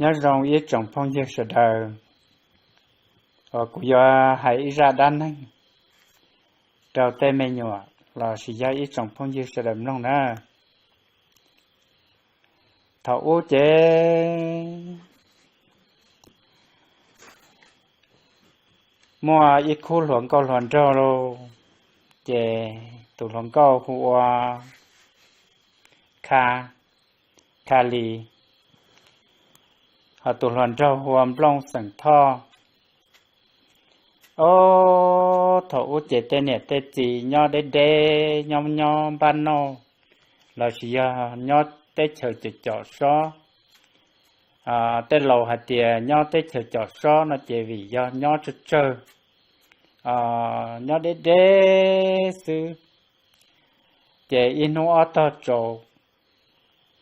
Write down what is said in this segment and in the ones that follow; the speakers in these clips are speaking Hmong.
Nyob zoo ib tsoom phooj ywg sawv daws, kuv yuav hais ib zaj dab neeg rau tej me nyuam los sis yog ib tsoom phooj ywg sawv daws mloog na. Thaum ub ces muaj ib khub hluas nkauj hluas nraug lauj, ces tus hluas nkauj hu ua Kha, Kha Lis, ho tus hluas nraug hu ua Nplooj xeem Thoj. Ob, thaum ub ces tej niam tej txiv nyob deb deb, nyob nyob npaj nauj, los sis yog nyob teb chaws cam com sob. Tej laus hais tias nyob teb chaws cam sob no ces vim yog nyob tsawg tsawg, nyob deb deb xwb. Ces ib hnub ob tog tsaus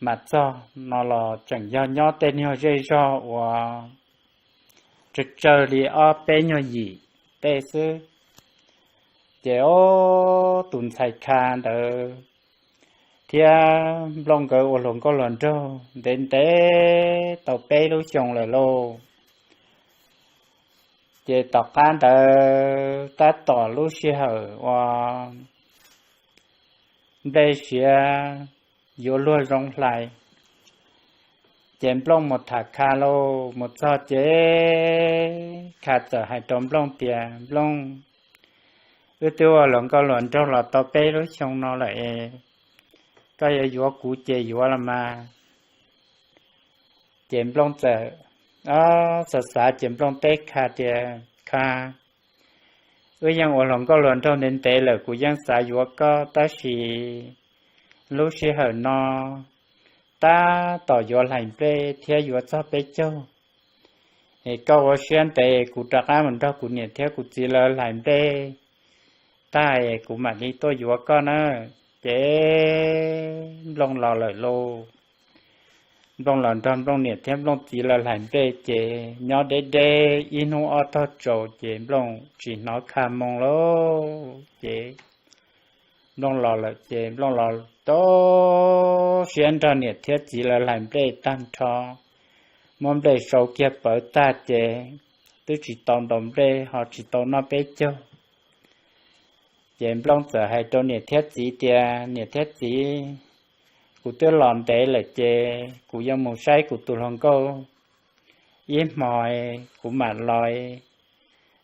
mam txog no los tseem yog nyob tej nyuag zej zog uas tsawg tsawg li ob peb nyuag yim tej xwb. Ces ob, tus ntxhais Kha ntawd thiab Nplooj nkawd ua hluas nkauj hluas nraug ntev ntev tau peb lub xyoo lawm lauj. Ces tom qab ntawd tab tom lub sij hawm uas nplej siav yuav luag zoo hlais, ces Nplooj mus tham Kha lauj. Mus txog ces Kha txawm hais rau Nplooj tias, Nplooj, wb twb ua hluas nkauj hluas nraug los tau peb lub xyoo no lawm es koj yuav yuav kuv ces yuav los mas. Ces Nplooj txawm xav xav ces Nplooj teb Kha tias, Kha, wb yeej ua hluas nkauj hluas nraug ntev ntev lawm, kuv yeej xav yuav koj tab sis lub sij hawm no tab tom yuav hlais nplej thiab yuav txog peb caug. Es koj ua siab ntev kuv rov qab mus nrog kuv niam thiab kuv txiv lawv hlais nplej tag es kuv mam li tuaj yuav koj na. Ces Nplooj los lawm lauj. Nplooj los nrog Nplooj niam thiab Nplooj txiv lawv hlais nplej ces nyob deb deb ib hnub ob tog tsaus ces Nplooj tsis hnov Kha moo lauj. Ces Nplooj los lawm ces Nplooj los tau siab nrog niam thiab txiv lawv hlais nplej tag nrho, muab nplej sau kiag pawv tag ces twb tsis tau ntaus nplej ho tsis tau noj peb caug. Ces Nplooj txawm hais rau niam thiab txiv tias, Niam thiab txiv, kuv twb los ntev lawm ces kuv yuav mus saib kuv tus hluas nkauj ib hmos, kuv mam los,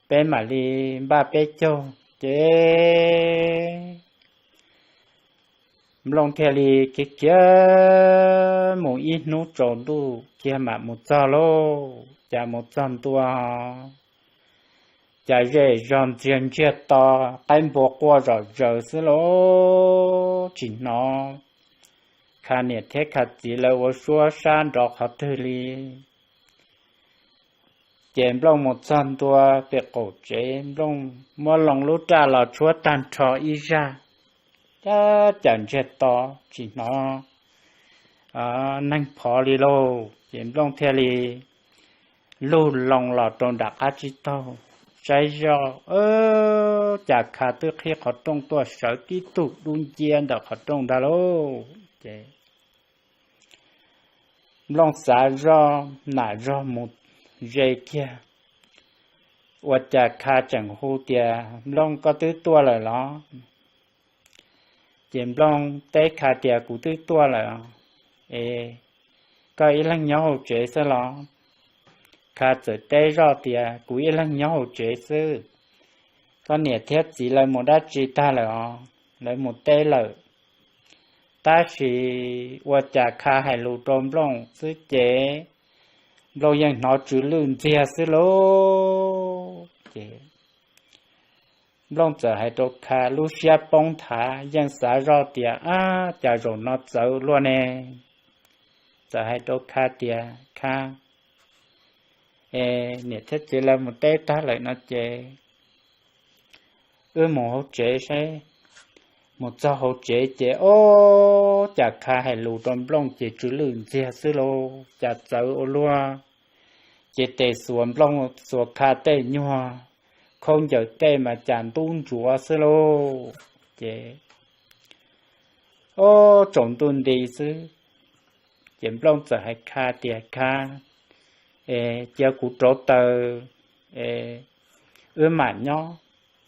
peb mam li npaj peb caug. Ces Nplooj thiaj li kiv kiag mus ib hnub tsaus ntuj kiag mam mus txog lauj. Cas mus txog ntua, cas zej zog ntxiag ntsiag to, qaib npua quaj zom zaws xwb lauj, tsis hnov Kha niam thiab Kha txiv lawv ua suab sab nrov qhov twg li. Ces Nplooj mus txog ntua pem qaum tsev, Nplooj muab loo lub raj los tshuab tag nrho ib zaj, cas ntsiag to tsis hnov neeg phov li lauj. Ces Nplooj thiaj li lug loo los rau nram qab tsib taug saib zoj, cas Kha twb qhib qhov rooj tuaj sawv tib tug dub nciab ntawm qhov rooj ntag lauj. Ces Nplooj xav zoj nam zog mus ze kiag, ua cas Kha tseem hu tias, Nplooj, koj twb tuaj lawm los? Ces Nplooj teb Kha tias, Kuv twb tuaj lawm. Es koj ib leeg nyob hauv tsev xwb los? Kha txawm teb zoj tias, Kuv ib leeg nyob hauv tsev xwb. Koj niam thiab txiv lawv mus dab tsi tag lawm os? Lawv mus teb lawm. Tab sis ua cas Kha hais lus rau Nplooj xwb ces Nplooj yeej hnov tsw lwj ntxiag xwb lauj. Ces Nplooj txawm hais rau Kha, lub siab poob nthav, yeej xav zoj tias, Ab, cas zaum no txawv luaj ne. Txawm hais rau Kha tias, Kha, es niam thiab txiv lawv mus teb tag lawm no ces wb mus hauv tsev saib. Mus txog hauv tsev ces, ob, cas Kha hais lus rau Nplooj ces tsw lwj ntxiag xwb lauj, cas txawv ua luaj. Ces tes xuas Nplooj xuas Kha tej nyuag khaub ncaws tej mas cas ntub ntsuav xwb lauj. Ces, ob, tsaus ntuj nti xwb, Ces Nplooj txawm hais Kha tias, Kha, cia kuv rauv taws, wb mam nyob.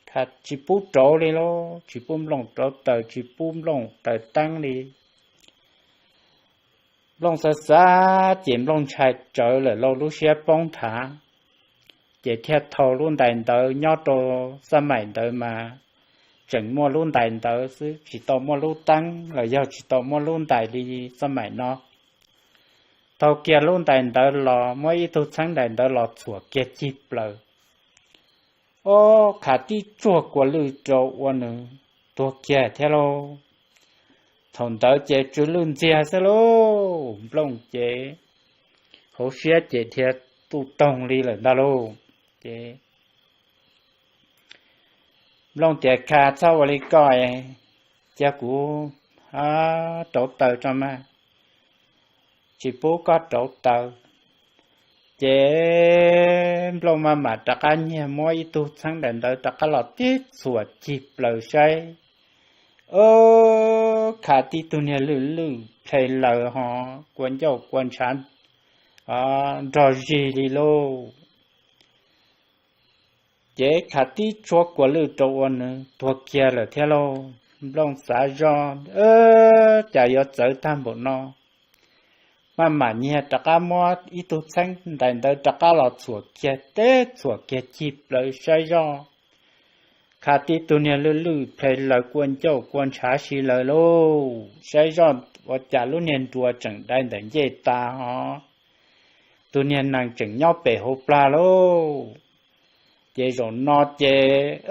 Kha tsis pub rauv li lauj, tsis pub Nplooj rauv taws, tsis pub Nplooj taws teeb li. Nplooj xav xav ces Nplooj ntshai tsawv lawm lauj, lub siab poob nthav. Ces thiaj thau lub ntais ntawd, nyob rau xab maim ntawd mas tseem muaj lub ntais ntawd xwb, tsis tau muaj lub teeb los yog tsis tau muaj lub ntais li xab maim no. Thau kiag lub ntais ntawd los, muab ib tug txheeb ntais ntawd los txhuam kiag cig plaws, ob, Kha tib tsuag kua lwj rau ua nws tuag kiag thiab lauj. Thaum ntawd ces tsw lwj ntxiag xwb lauj, Nplooj ces hauv siab ces dhia tuj toog li lawm ntag lauj. Ces Nplooj tias, Kha, txhob ua li koj, cia kuv rauv taws tso mas, tsis pub koj rauv taws. Ces Nplooj maj mam rov qab nyiag muab ib tug txheeb ntais ntawd rov qab los tib txhuam cig plaws saib, ob, Kha tib tug niag lwj lwj ple laws ho kua ncauj kua ntshav nrog zig li lauj. Ces Kha tib tsuag kua lwj rau ua nws tuag kiag lawm thiab lauj. Nplooj xav zoj, Cas yuav txawv tag npaum no? Maj mam nyiag rov qab muab ib tug txheeb ntais ntawd rov qab los txhuam kiag teb txhuam kiag cig plaws saib zoj, Kha tib tug niag lwj lwj ple laws kua ncauj kua ntshav si lawm lauj. Saib zoj ua cas lub niag nruas tseem dai ntawm ncej tas ho, tus niag nees tseem nyob pem hauv plag lauj. Ces zaum no ces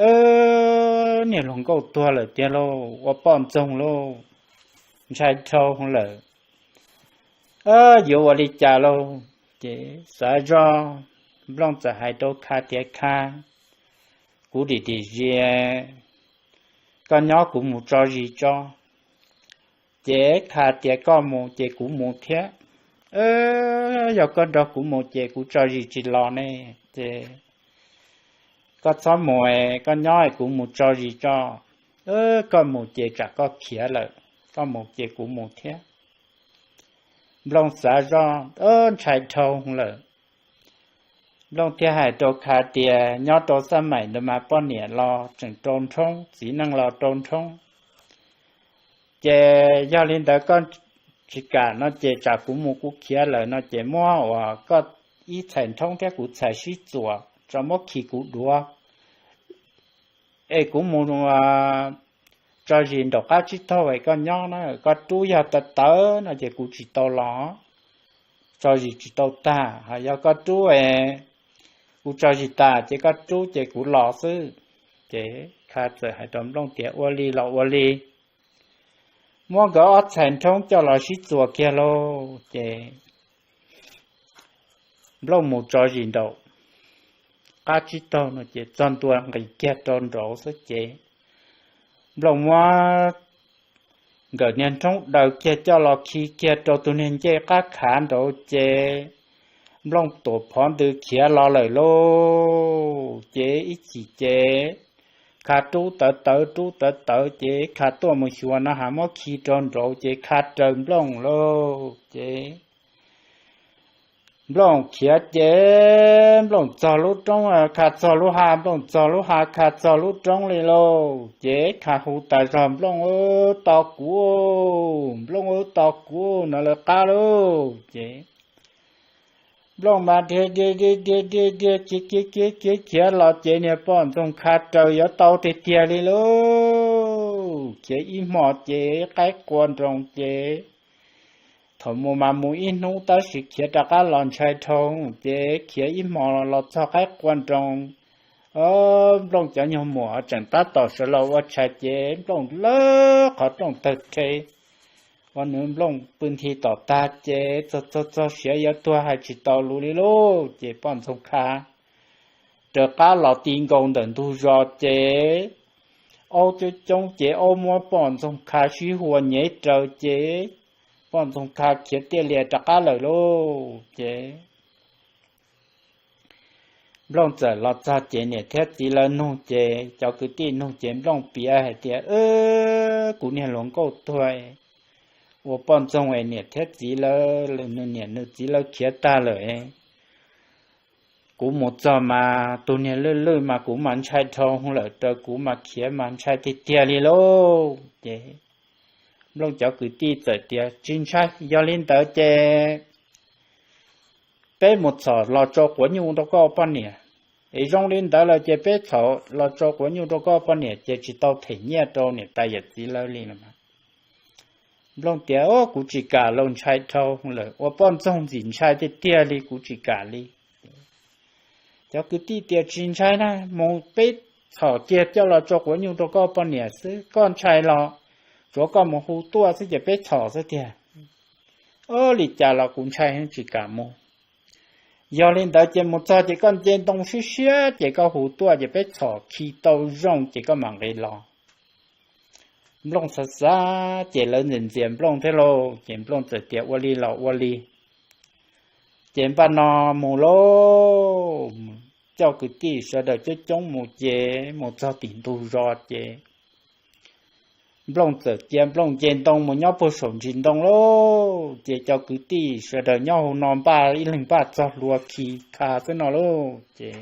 niag hluas nkauj tuag lawm tiag lauj, ua poj ntxoog lauj, ntshai dhau lawm. Yuav ua li cas lauj? Ces xav zoj, Nplooj txawm hais rau Kha tias, Kha, kuv dim dim zis, koj nyob kuv mus tso zis tso. Ces Kha tias, Koj mus ces kuv mus thiab. Yog koj nrog kuv mus ces kuv tso zis tsis los ne. Ces koj txhob mus, koj nyob kuv mus tso zis tso. Koj mus ces tsam koj khiav lawm, koj mus ces kuv mus thiab. Nplooj xav zoj, ntshai dhau lawm. Nplooj thiaj hais rau Kha tias, Nyob rau xab maim ntawd mas poj niam los tseem rau nrhoob, txiv neej los rau nrhoob. Ces yog li ntawd koj tsis kam no ces tsam kuv mus kuv khiav lawm no ces muab uas koj ib txhais nrhoob thiab kuv txhais sib txuas tso muab khi kuv duav es kuv mus tso zis nraum qab tsib taug es koj nyob na, koj rub yog tawv tawv no ces kuv tsis tau los, tso zis tsis tau tag. Ho yog koj rub es kuv tso zis tas ces koj rub ces kuv los xwb. Ces Kha txawm hais rau Nplooj tias, Ua li los ua li. Muab nkawd ob txhais nrhoob coj los sib txuas kiag lauj. Ces Nplooj mus tso zis nraum qab tsib taug no ces txog ntua nqis kiag rau nraud xwb ces Nplooj muab nkawd niag nrhoob daws kiag coj los khi kiag rau tus niag ncej qab khav nraud ces Nplooj tuam phov ntws khiav los lawm lauj. Ces ib chim ces Kha rub tawv tawv rub tawv tawv ces Kha tuaj mus xyuas no ha muab khi rau nraud ces Kha raws Nplooj lauj. Ces Nplooj khiav ces Nplooj txog lub roob, Kha txog lub hav, Nplooj txog lub hav, Kha txog lub roob li lauj. Ces Kha hu tas zog, Nplooj, tos kuv, Nplooj, tos kuv no lawv qab lauj. Ces Nplooj mas dhia dhia dhia dhia dhia khiav khiav khiav khiav los ces niag poj ntxoog Kha raws yuav tau tiag tiag li lauj. Khiav ib hmos ces qaib qua nroos ces thaum mus mas mus ib hnub tab sis khiav rov qab los ntshai dhau ces khiav ib hmos los txog qaib qua nroos. Nplooj cov nyuag muam tseem tab tom sawv los ua tshais ces Nplooj lawv qhov rooj tawg rhe ua nws Nplooj pw nthi tom tag ces txog txog txog siav yuav tuag hais tsis tau lus li lauj. Ces poj ntxoog Kha raws qab los ti nkaus ntawm ntug zos ces aub coob coob ces aub muab poj ntxoog Kha sib hua nyev raws ces poj ntxoog Kha khiav tiaj lias rov qab lawm lauj. Ces Nplooj txawm los txog ces niam thiab txiv lawv nug ces cov kwv tij nug ces Nplooj piav hais tias, Kuv niag hluas nkauj tuag, ua poj ntxoog es niam thiab txiv lawv, nws niam nws txiv lawv khiav tag lawm. Kuv mus txog mas tus niag lwj lwj mas kuv mas ntshai dhau lawm, raws kuv mas khiav mas ntshai tiag tiag li lauj. Ces Nplooj cov kwv tij txawm tias, Tsis ntshai, yog li ntawd ces peb mus txhom los tsau quav nyuj rau koj poj niam. Es zoo li ntawd lawm ces peb txhom los tsau quav nyuj rau koj poj niam ces tsis tau them nyiaj rau niam tais yawm txiv lawv li no. Nplooj tias, Kuv tsis kam lauj, ntshai dhau lawm, ua poj ntxoog ntxim ntshai tiag tiag li, kuv tsis kam li. Cov kwv tij tias, Tsis ntshai na, mus peb txhom kiag coj los tsau quav nyuj rau koj poj niam xwb, koj ntshai los tsuav koj mus hu tuaj xwb ces peb txhom xwb tiag. Ua li cas los kuv ntshai tsis kam mus. Yog li ntawd ces mus txog ces koj nce ntoo siab siab ces koj hu tuaj ces peb txhom khi tau zoo ces koj mam nqis los. Nplooj xav xav ces lawv ntxias ntxias Nplooj thiab lauj, ces Nplooj txawm tias, Ua li los ua li. Ces npaj no mus lauj, coj kwv tij sawv daws coob coob mus ces mus txog tim ntug zos ces Nplooj txawm cia Nplooj nce ntoo mus nyob puag saum ntsis ntoo lauj. Ces cov kwv tij sawv daws nyob hauv no npaj ib leeg npaj txoj hlua khi kha xwb no lauj. Ces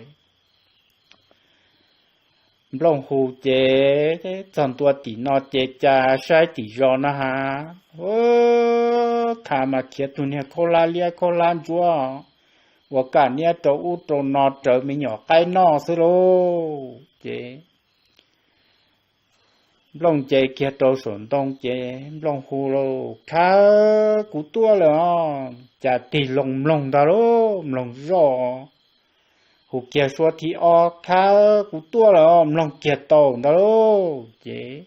Nplooj hu ces txog ntua tim no ces cas saib tim zos no ha, kha mas khiav tus niag khaub hlab liab khaub hlab ntsuab ua kaj niab rau ub rau no raws me nyuam qaib noj xwb lauj. Ces Nplooj nce kiag rau saum ntoo ces Nplooj hu lauj, Khawb, kuv tuaj lawm os. Cas tig loo mloog ntag lauj, mloog zoj. Hu kiag suab thib ob, Khawb, kuv tuaj lawm os. Mloog kiag tau ntag lauj. Ces,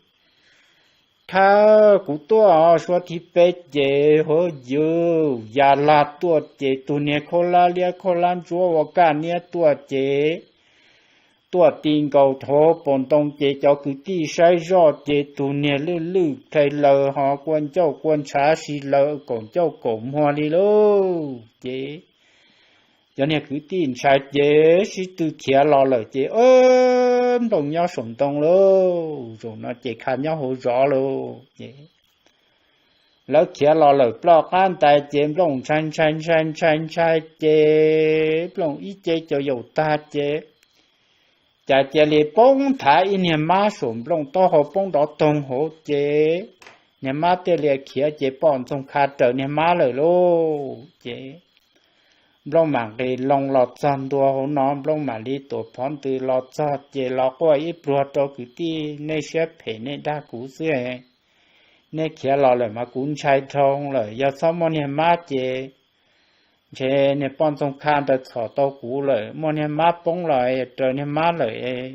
Khawb, kuv tuaj os. Suab thib peb ces, Huab yws, ya lag tuaj ces tus niag khaub hlab liab khaub hlab ntsuab ua kaj niab tuaj ces tuaj ti nkaus hauv paus ntoo ces cov kwv tij saib zoj ces tus niag lwj lwj kha laws ho kua ncauj kua ntshav si laws kaum ncauj kaum muag li lauj. Ces cov niag kwv tij ntshai ces sib tw khiav los lawm ces Nplooj nyob saum ntoo lauj. Zaum no ces kha nyob hauv zov lauj. Ces lawv khiav los lawm ploj qab ntais ces Nplooj ntshai ntshai ntshai ntshai ntshai ces Nplooj ib ce caum yaum tag ces cas cia li poob nthav ib niag mab saum Nplooj taub hau poob nrov toog hauv ces niag mab thiaj li khiav ces poj ntxoog kha raws niag mab lawm lauj. Ces Nplooj mam nqis loo los txog ntua hauv no, Nplooj mam li tuam phov ntws los txog ces los quaj ib pluag rau kwv tij, Nej siab phem nej dag kuv xwb. Nej khiav los lawm mas kuv ntshai dhau lawm, yog txhob muaj niag mab ces ntshe niag poj ntxoog kha ntawd txhom tau kuv lawm, muaj niag mab poob los raws niag mab lawm,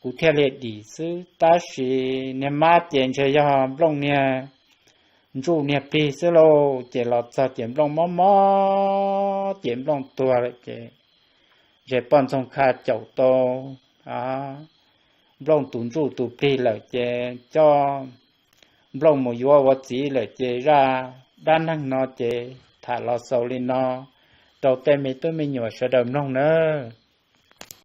kuv thiaj li dim xwb. Tab sis niag mab ces ntshe yog Nplooj niag ntsuj niag plig xwb lauj. Ces los txog ces Nplooj mob mob ces Nplooj tuag lawm ces ntshe poj ntxoog kha caum tau Nplooj tus ntsuj tus plig lawm ces coj Nplooj mus yuav ua txiv lawm ces zaj dab neeg no ces tham los xaus li no rau tej me tub me nyuam sawv daws mloog nawb.